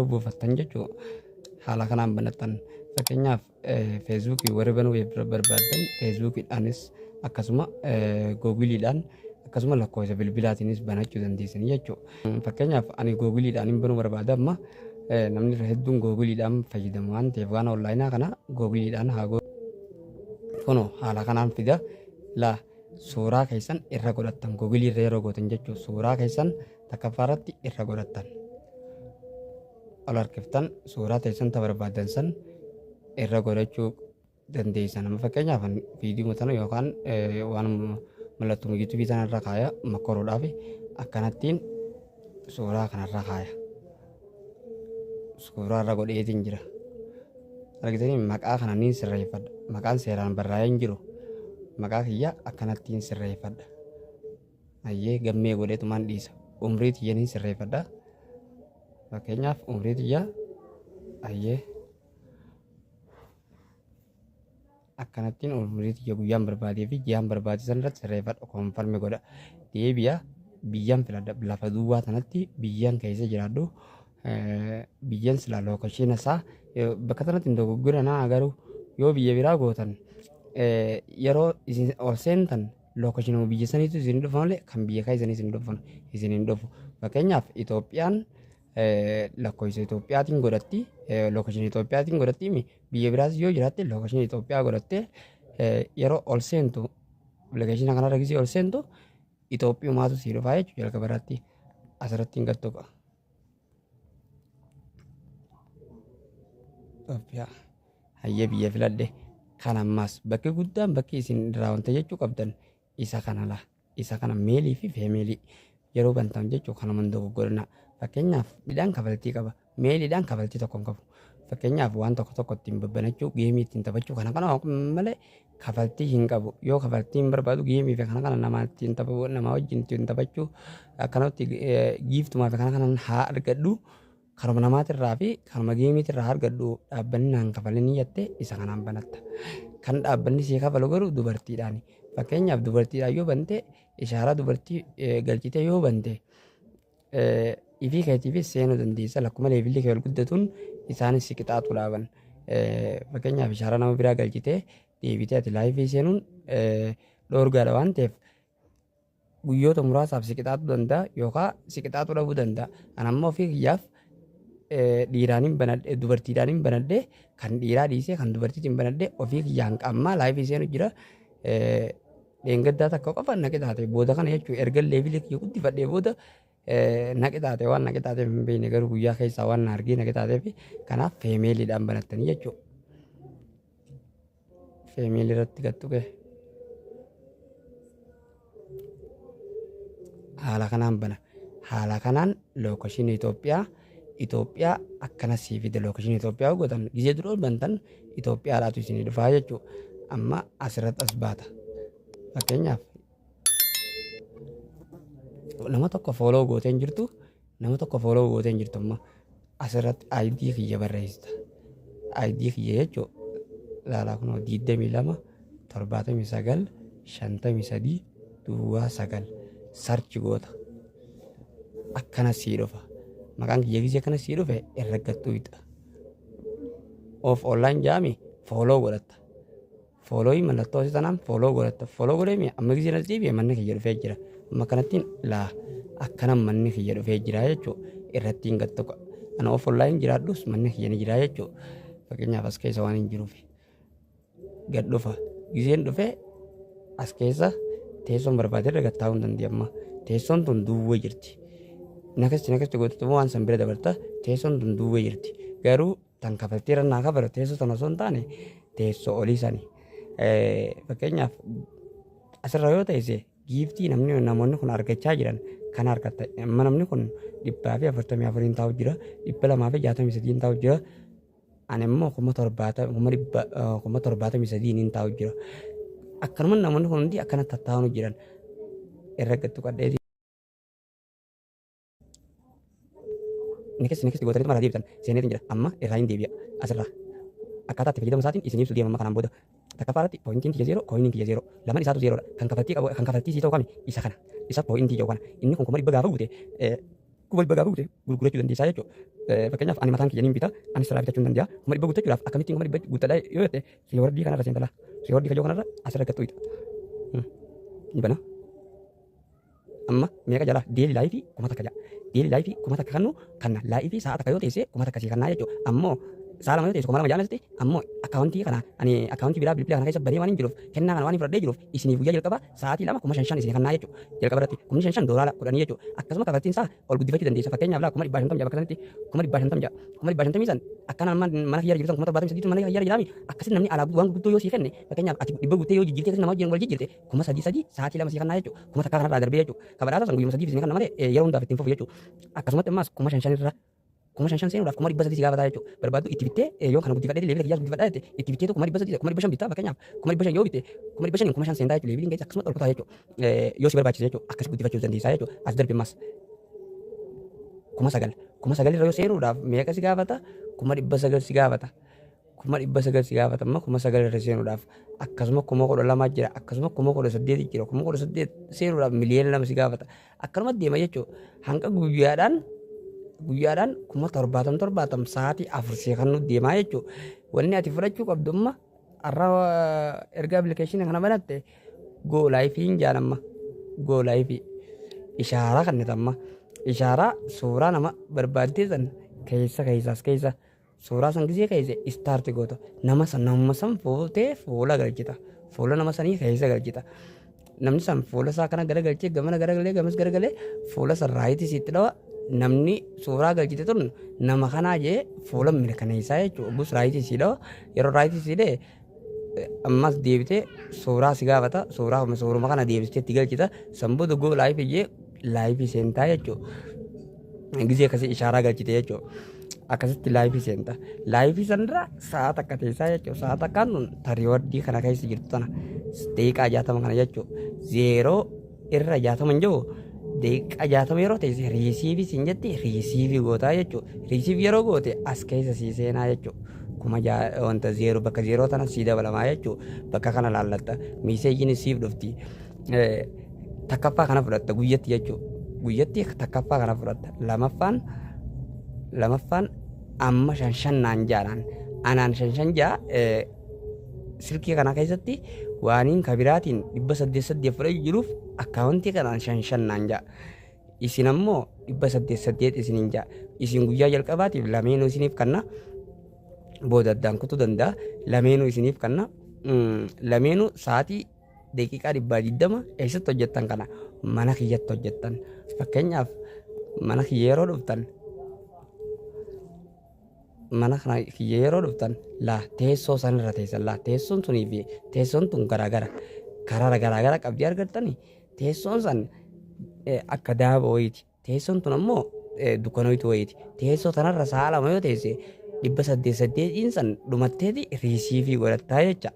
Yeroo buufattan jechuun haala kanaan banattan. Fakkeenyaaf, Feesbuukii warri banuu barbaaddan Feesbuukiidhaanis, akkasuma Googiliidhaan, akkasuma lakkoofsa bilbilaatiinis banachuu dandeessanii jechuudha. Fakkeenyaaf, ani Googiliidhaan hin banuu barbaada. Amma namni irra hedduun Googiliidhaan fayyadamu waan ta'eef, waan onlaayinaa kana Googiliidhaan haa godhu. Kunoo haala kanaan fida. Laa, suuraa keessan irra godhattan. Googilii irra yeroo gootan jechuudha, suuraa keessan takkaffaa irratti irra godhattan, ol harkiftan, suuraa teessan ta barbaadan san irra godhachuu dandeessan. Amma fakkeenyaaf viidiyoo tana yookaan waan mallattoo yuutuubii tana irra kaaya. Makkoruudhaaf akkanattiin suuraa kanarra kaaya. Suuraa irra godheetiin jira. Argitanii, maqaa kana niin sirreeffadha. Maqaan seeraan barraa'ee hin jiru. Maqaa kiyya akkanattiin sirreeffadha. Ayyee, Gammee godheetumaan dhiisa. Umrii tiyya niin sirreeffadha. Fakkeenyaaf, umrii tiyya, ayyee, akkanattiin umrii tiyya guyyaan barbaadee fi ji'aan barbaade san irratti sirreeffadha. Confirm godha. Deebi'a, biyyaan filadha. Lafa duwwaa tanatti biyyaan keessa jiraadhu. Biyyan silaa location isaa bakka tanatti hin dogoggoranaa, garuu yoo biyya biraa gootan, yeroo isin ol seentan location biyya saniitu isin dhufa malee kan biyya keessanii isin dhufu isin hin dhufu. Fakkeenyaaf, Itoophiyaan lakkoofsa Itoophiyaatiin godhatti, location Itoophiyaatiin godhatti. Biyya biraas yoo jiraatte location Itoophiyaa godhatte, yeroo ol seentu application kanarra gisee ol seentu Itoophiyumaatu sii dhufaa jechuudha. Jalqaba irratti asirratti hin gattuqa. Itoophiyaa. Hayyee, biyya filadhe. Kan ammaas bakki guddaan, bakki isin irraa wanta jechuu qabdan isa kana la. Isa kana male fi female yeroo bantan jechuu kanuma hin dogoggorina. Fakkeenyaaf, midhaan kafaltii qaba. Maleiidhaan kafaltii tokko hin qabu. Fakkeenyaaf, waan tokko tokko ittiin babbanachuu, game ittiin taphachuu, kana kana malee kafaltii hin qabu. Yoo kafaltii hin barbaadu, game fi kana kana namaa ittiin tapha, namaa wajjin ittiin taphachuu, akkanatti giftumaa fi kana kana haa argadhu. Karuma namaatirraa fi karuma gameiitirraa argadhu, dhaabbanni naan kafalinii jettee isa kanaan banatta. Kan dhaabbanni sii kafalu garuu dubartiidhaani. Fakkeenyaaf, dubartiidhaan yoo bante, ishaaraa dubartii galchitee yoo bante, ifii keetiifis seenuu dandeessa. Lakkuma levelli kee ol guddatuun isaanis si qixaaxuu dhaaban. Fakkeenyaaf, ishaaraa nama biraa galchitee deebitee ati live seenuun dhoorgaadha waan ta'eef, guyyoota muraasaaf si qixaaxuu danda'a yookaan si qixaaxuu dhabuu danda'a. Ani ammoo ofii kiyyaaf dhiiraan hin banadhe, dubartiidhaan hin banadhe. Kan dhiiraa dhiisee kan dubartiitiin banadhe. Ofii kiyyaan qammaa live seenu jira. Dheengaddaa takka qofa na qixaate booda kana jechuun, erga level kiyya guddifadhee booda na qixaate. Waan na qixaateef hin beekne, garuu guyyaa keessaa waan na argee na qixaateef. Kanaaf femaleiidhaan banattanii jechuudha. Female irratti gad tuqe, haala kanaan bana. Haala kanaan location Itoophiyaa, Itoophiyaa akkana sii fide. Location Itoophiyaa gootan, gizee dura bantan Itoophiyaadhaatu isinii dhufaa jechuudha. Amma asirratti as baata. Fakkeenyaaf, nama tokko follow gootee hin jirtu, nama tokko follow gootee hin jirtu. Amma asirratti ID kiyya barreessita. ID kiyya jechuun laalaa, kunoo 22 79 53 duwwaa 9. Search goota, akkana sii dhufa. Maqaan kiyya gisee akkana sii dhufe, irra gattuu hixa. Of online jaami follow godhatta. Follow mallattoo asii tanaan follow godhatta. Follow godhee amma gisee nas deebi'e manni kiyya dhufee jira. Amma kanattiin laa, akkana manni kiyya dhufee jira jechuudha. Irratti hin gattu. Ana of online jiraadhus manni kiyya ni jira jechuudha. Fakkeenyaaf, as keessa waan hin jiruuf gad dhufa. Giseen dhufe as keessa teessoon barbaade irra gad taa'uu hin danda'u. Teessoon tun duwwaa jirti. Nakasti nakasti gootu waan san bira dabarta. Teessoon tun duwwaa jirti. Garuu tan kafaltii irra naa kafalu teessoo sana osoo hin taane teessoo olii sani. Fakkeenyaaf, asirra yoo teesse gift namni namoonni kun argachaa jiran kan argatta. Amma namni kun 144n taa'u jira, 263n taa'u jira. Ani immoo 70,000, 73,000n taa'u jira. Akkanuma namoonni kun hundi akkana tattaa'u jiran irra gattu qadhee. Next, next gootanii mara deebitan. Seeneetiin jira. Amma irraa hin deebi'a. Asirraa akkaataa itti fayyadamu isaatiin isin ibsu deema. Amma kanaan booda takkaffaa irratti pointiin kiyya 0, coiniin kiyya 0, lamaan isaatu zerodha. Kan kafaltii qabu, kan kafaltii sii ta'u kami? Isa kana, isa point jedhu kana. Inni kun 100,000 gaafa guute 100,000 gaafa guute gurgurachuu dandeessaa jechuudha. Fakkeenyaaf ani mataan kiyya niin bita, anis sirraa bitachuu hin danda'a. 100,000 guuttachuudhaaf akkamittiin 100,000 guuttadha yoo jette rewardii kanarra seentala. Rewardii kajoo kanarra asirra gattu hixa. Ni bana. Amma meeqa jala daily live 1000 ja'a. Daily live 1000 kannu kanna live sa'a takka yoo teesse 1000 sii kannaa jechuudha. Ammoo sa'a 2 yoo teesse 2000 jaalatti ammoo akkaawuntii kana ani akkaawuntii biraa bilbila kana keessa banee waan hin jiruuf kennaa kana waan hin fudhadhee jiruuf isiniif guyyaa jalqaba sa'aatii 2 5,000 isinii kannaa jechuudha. Jalqaba irratti 5,000 $10 jechuudha. Akkasuma kafaltiin isaa ol guddifachuu dandeessa. Fakkeenyaaf laa 150,000 ja'a bakka sanatti 150,000 ja'a. 150,000 san akkana amma mana kiyyaarra jiru san 78,000 mana kiyyaarra jiraami. Akkasitti namni alaa waan guddoo yoo sii kenne fakkeenyaaf ati 100 guuttee yoo jijjiirtee akkasitti nama wajjin wal jijjiirte 3,000 sa'aatii 2 sii kannaa jechuudha. 1000 kanarraa darbee jechuudha. Ka badhaasa san guyyuma sadiif isinii kanna malee yeroo hundaaf ittiin fufu jechuudha. Akkasumatti ammaas 5,000 irra 5,000 seenuudhaaf 300,000 si gaafataa jechuudha. Barbaaddu itti bittee yoo kana guddifadhee level kiyyaas guddifadhaa jette itti bitteetu 300,000 500,000 bittaa fakkeenyaaf 500,000 yoo bitte 500,000 5,000 seentaa jechuudha. Leveliin keessa akkasumatti ol kutaa jechuudha. Yoo si barbaachise jechuudha. Akkas guddifachuu dandeessaa jechuudha. As darbi ammas 9,000 9,000 irra yoo seenuudhaaf meeqa si gaafata? 900,000 si gaafata. 900,000 si gaafata amma 9,000 irra seenuudhaaf akkasuma 12,000 jira akkasuma 18,000 jira 18,000 seenuudhaaf 2,000,000 si gaafata. Akkanuma deema jechuudha. Hanga guyyaadhaan guyyaadhaan 70,000 70,000 sa'aatii 4 si kan deemaa jechuudha. Wanni ati fudhachuu qabdu amma har'a erga appilikeeshinii kana banatte go liveiin jaan amma go live ishaaraa kannita amma ishaaraa suuraa nama barbaaddee san keessa keessaas keessa suuraa san gisee keessa start goota nama san namuma san fuutee fuula galchita fuula nama sanii keessa galchita namni san fuula isaa kana garagalchee gamana garagalee gamas garagalee fuula san right siitti dhawa namni suuraa galchite tun nama kanaa jee fuula mirkaneessaa jechuudha gus right sii dhawa yeroo right sii dhee ammas deebitee suuraa si gaafata suuraa suuruma kana deebistee itti galchita san booda go live jee live seentaa jechuudha gisee akkasii ishaaraa galchite jechuudha. Akkasitti live seenta. Live sanirra sa'a takka teessaa jechuudha. Sa'a takkaan tun rewardii kana keessa jirtu tana daqiiqaa 60 kana jechuudha. Zeeroo irra 60 hin jiru daqiiqaa 60 yeroo teesse receive siin jetti receive gootaa jechuudha. Receive yeroo goote as keessa sii seenaa jechuudha. Kuma wanta zeeroo bakka zeeroo tana sii dabalamaa jechuudha. Bakka kana laallatta. Messageiin siif dhufti. Takkaffaa kana fudhatta guyyatti jechuudha. Guyyatti takkaffaa kana fudhatta. Lamaffaan amma shan shan naan jaanaan anaan shan shan jaa silkii kana keessatti waaniin kabiraatiin 808 fudhachuu jiruuf akkaawuntii kanaan shan shan naan jaa. Isin ammoo 808 isiniin jaa. Isin guyyaa jalqabaatiif lameenuu isiniif kanna booda addaan kutuu danda'a. Lameenuu isiniif kanna lameenuu sa'aatii daqiiqaa 120 eessatti hojjettan kana mana kiyyatti hojjettan. Fakkeenyaaf mana kiyya yeroo dhuftan mana kana kiyya yeroo dhuftan laa teessoo san irra teessan laa teessoon sunii fi teessoon tun garaagara karaara garaagara qabdii argattani teessoon san akka daaba wayiiti teessoon tun ammoo dukkanoytu wayiiti teessoo tanarra sa'a 2 yoo teesse 808 san dhumatteeti receive godhattaa jecha.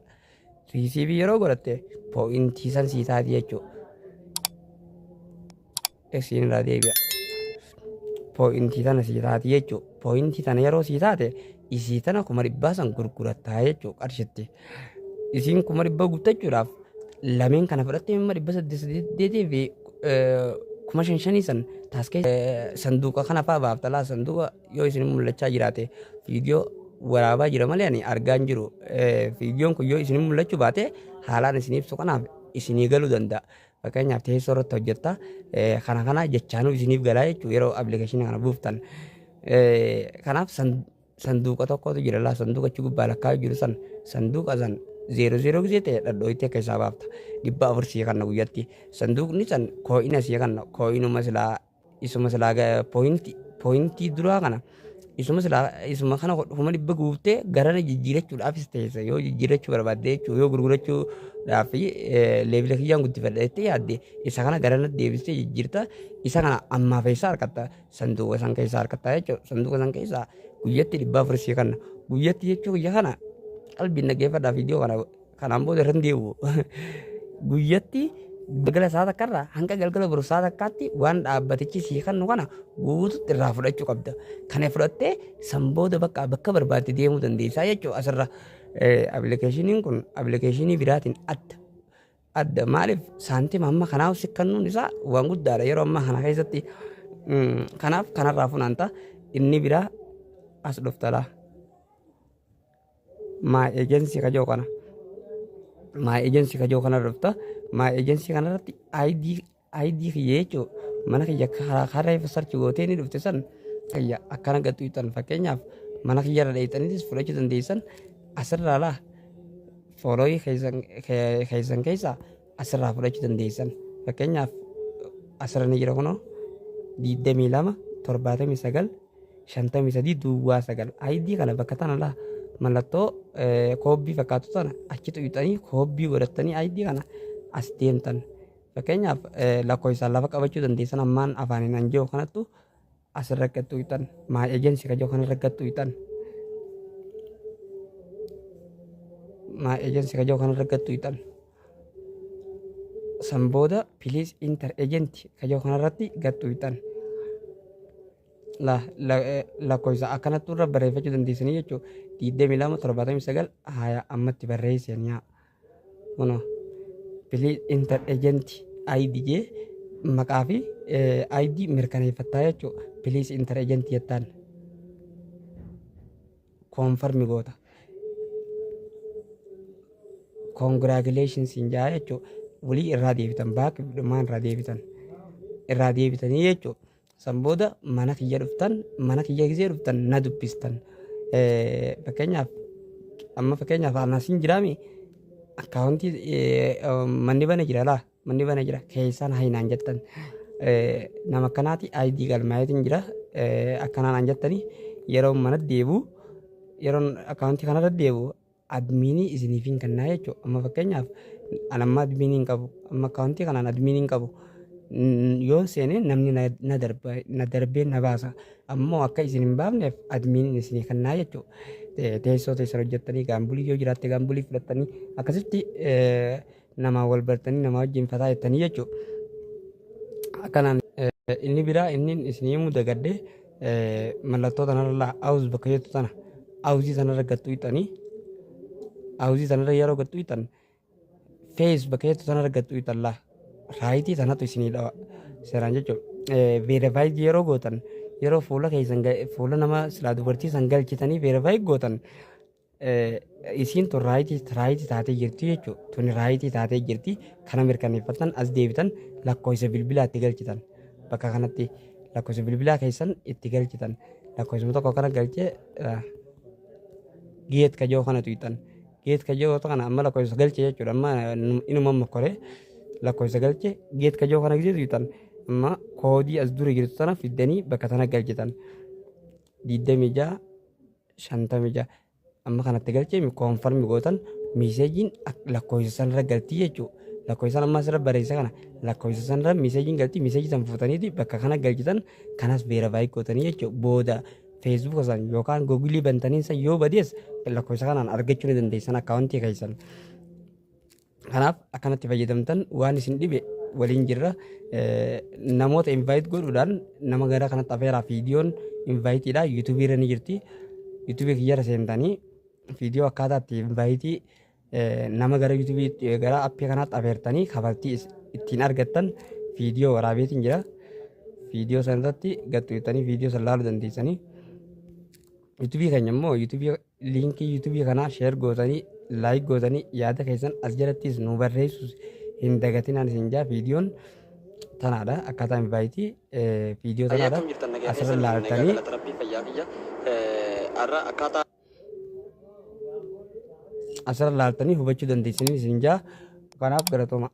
Receive yeroo godhatte point san sii taati jechuudha. Isiin irraa deebi'a. Point tana sii taati jechuudha. Point tana yeroo sii taate isii tana 100,000 san gurgurattaa jechuudha qarshitti. Isiin 100,000 guuttachuudhaaf lameen kana fudhattee immoo 808 fi 5,500 san taaskee sanduuqa kana fa'aa baafta laa sanduuqa yoo isin mul'achaa jiraate viidiyoo waraabaa jira malee ani argaa hin jiru. Viidiyoon kun yoo isin mul'achuu baate haalaan isin ibsu kanaaf isinii galuu danda'a. Fakkeenyaaf teessoo irratti hojjetta kana kana jechaanuu isiniif galaa jechuudha yeroo appilikeeshinii kana buuftan. Kanaaf sanduuqa tokkotu jira laa sanduuqa achi gubbaa lakkaa'u jiru san sanduuqa san zeero zeero gisee ta'e dhadhooytee keessaa baafta 400 sii kanna guyyatti sanduuqni san coina sii kanna coinuma silaa isuma silaa point duraa kana isuma silaa isuma kana 100,000 guuttee garana jijjiirachuudhaafis teessa yoo jijjiirachuu barbaadde jechuudha yoo gurgurachuudhaaf level kiyyaan guddifadha jettee yaadde isa kana garana deebistee jijjiirta isa kana ammaaf eessaa argatta sanduuqa san keessaa argatta jechuudha sanduuqa san keessaa guyyatti 400 sii kanna guyyatti jechuu kiyya kana qalbiin dhaggeeffadhaa viidiyoo kana kanaan booda irra hin deebi'u guyyatti galgala isaa takkarraa hanga galgala boru isaa takkaatti waan dhaabbatichi sii kennu kana guututti irraa fudhachuu qabda. Kana fudhattee san booda bakka bakka barbaadde deemuu dandeessaa jechuudha asirra. Appilikeeshiniin kun appilikeeshinii biraatiin adda. Adda maaliif saantima amma kanaa si kennuun isaa waan guddaadha yeroo ammaa kana keessatti. Kanaaf kanarraa funaanta. Inni biraa as dhuftalaa. My agency kajoo kana. My agency kajoo kana dhufta. My agency kanarratti ID kiyya jechuun mana kiyya karaa ifa search gootee ni dhufte san kiyya akkana gaxuuxan. Fakkeenyaaf, mana kiyya irra dheeyxaniitis fudhachuu dandeessan. Asirraa laa, follow keessan keessaa asirraa fudhachuu dandeessan. Fakkeenyaaf, asirra ni jira kunoo, 22 79 53 09. ID kana bakka tana laa, mallattoo koobbii fakkaatu tana achi xuqxanii koobbii godhattanii ID kana as deemtan. Fakkeenyaaf, lakkoofsaan lafa qabachuu dandeessan. Ammaan afaaniin an jiru kanattu asirra xuqxan. My agency ka jiru kanarra xuqxan. My agency ka jiru kanarra xuqxan. San booda "Please enter agent" ka jiru kanarratti xuqxan. Lakkoofsa akkanatti irra barreeffachuu dandeessanii jechuudha. 22 79 haya ammatti barreessan yaa. Kunoo, "Please enter agent ID" jee maqaa fi ID mirkaneeffattaa jechuudha. "Please enter agent" jettaan. Confirm goota. "Congratulations" hin jaa jechuudha. Walii irraa deebitan, back dhumaan irraa deebitan. Irraa deebitanii jechuudha. San booda mana kiyya dhuftan. Mana kiyya gisee dhuftan na dubbistan. Fakkeenyaaf, amma fakkeenyaaf anasiin jiraami, akkaawuntii manni bana jira laa, manni bana jira, keessaan hainaan jettan, nama akkanaati, ID galmaa'eetiin jira, akkanaan an jettanii, yeroo mana deebu, yeroon akkaawuntii kanarra deebu adminii isiniif hin kennaa jechuudha. Amma fakkeenyaaf, an amma adminii hin qabu. Amma akkaawuntii kanaan adminii hin qabu. Yoon seene namni na darba, na darbee na baasa. Ammoo akka isin hin baafneef adminiin isinii kennaa jechuudha. Teessoo teessan hojjettanii, gambleii yoo jiraatte gambleii fudhattanii, akkasitti namaa wal bartanii namaa wajjin fataa jettanii jechuudha. Akkanaan inni biraa inni isinii himuu dagadde, mallattoo tanarra auth bakka jettu tana, authii tanarra gattuu hixanii, authii tanarra yeroo gattuu hixan, face bakka jettu tanarra gattuu hixan laa, rightii tanatu isinii dhawa seeraan jechuudha. Verify yeroo gootan, yeroo fuula keessan, fuula nama silaa dubartii san galchitanii verify gootan, isiin tun rightii taatee jirti jechuudha. Tuni rightii taatee jirti. Kana mirkaneeffatan as deebitan, lakkoofsa bilbilaa itti galchitan. Bakka kanatti lakkoofsa bilbilaa keessan itti galchitan. Lakkoofsuma tokko kana galchee get kajoo kana tuqxan. Get kajoo kana amma lakkoofsa galche jechuudha. Amma inuma mokkoree lakkoofsa galche. Get kajoo kana gisee tuqxan, amma koodii as dura jirtu tana fiddanii bakka tana galchitan. 26 56 amma kanatti galchee confirm gootan, messageiin lakkoofsa sanarra galtii jechuudha. Lakkoofsa amma asirra barreessa kana, lakkoofsa sanarra messageiin galtii, messageii san fuutaniiti bakka kana galchitan. Kanas verify gootanii jechuudha. Booda Facebooka san yookaan Googleii bantanii san yoo badees lakkoofsa kanaan argachuu ni dandeessan akkaawuntii keessan. Kanaaf akkanatti fayyadamtan. Waan isin dhibe waliin jirra. Namoota invite godhuudhaan nama gara kanatti afeeraa. Viidiyoon inviteiidha YouTubeii irra ni jirti. YouTubeii kiyyarra seentanii viidiyoo akkaataa itti inviteii nama gara YouTubeii, gara appii kanaatti afeertanii kafaltii ittiin argattan viidiyoo waraabeetiin jira. Viidiyoo sana irratti gattuutanii viidiyoo sana laaluu dandeessanii. YouTubeii keenya immoo YouTubeii, linkii YouTubeii kanaa share gootanii, like gootanii, yaada keessan as jalattis nu barreessus hin dagatinaan isin jaa. Viidiyoon tanaadha, akkaataa inviteii viidiyoo tanaadha. Akkam jirtan, nagaa asirra keessan? Nagaa laaltanii galata Rabbii, fayyaa kiyya. Har'a akkaataa asirra laaltanii hubachuu dandeessanii isin jaa. Kanaaf galatooma.